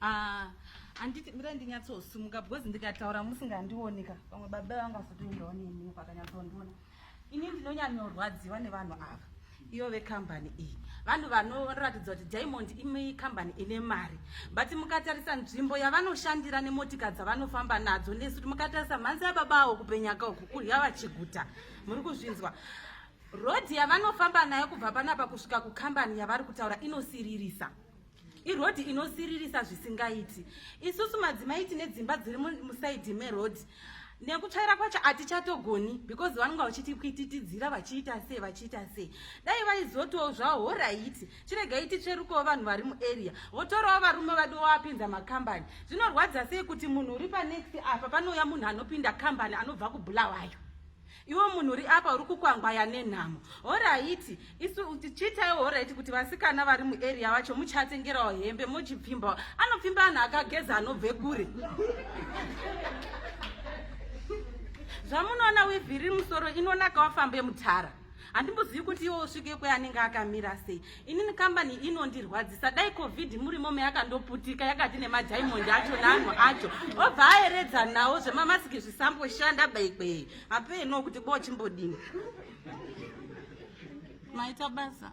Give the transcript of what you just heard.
Ah, handiti mira ndinyatsosimuka because ndikataura musingandionika pamwe baba vangazotoendawo neni vakanyatsondiona. Ini ndinonyanyorwadziwa nevanhu ava iyo vekambani iyi vanhu vanoratidza kuti diamond imi kambani ine mari but mukatarisa nzvimbo yavanoshandira nemotika dzavanofamba nadzo nesu mukatarisa mhanzi yababa awo kupenyaka uku kurya vachiguta muri kuzvinzwa rodhi yavanofamba nayo kubva panapa kusvika kukambani yavari kutaura inosiririsa irodhi inosiririsa zvisingaiti isusu madzimai tine dzimba dziri musaidhi merodhi nekutsvaira kwacho hatichatogoni because vanonga vachitikwititidzira vachiita sei vachiita sei dai vaizotowo zvavo horaiti chiregai titsverukowo vanhu vari muarea votorawo varume vadu vavapinza makambani zvinorwadza sei kuti munhu uri panext apa panouya munhu anopinda kambani anobva kubulawayo iwe munhu uri apa uri kukwangwaya nenhamo horaiti isu chiitaiwo horaiti kuti vasikana vari muarea vacho muchatengerawo hembe muchipfimbawo anopfimba anhu akageza anobve kure zvamunoona wivhiri musoro inonaka wafambe mutara handimbozivi kuti iwe usvike kweanenge akamira sei inini kambani inondirwadzisa dai covid murimo meyakandoputika yakati nemadiamond acho naanhu acho obva aeredza nawo zvemamasiki zvisamboshanda baikwei hapeno kuti bo chimbodini maita basa.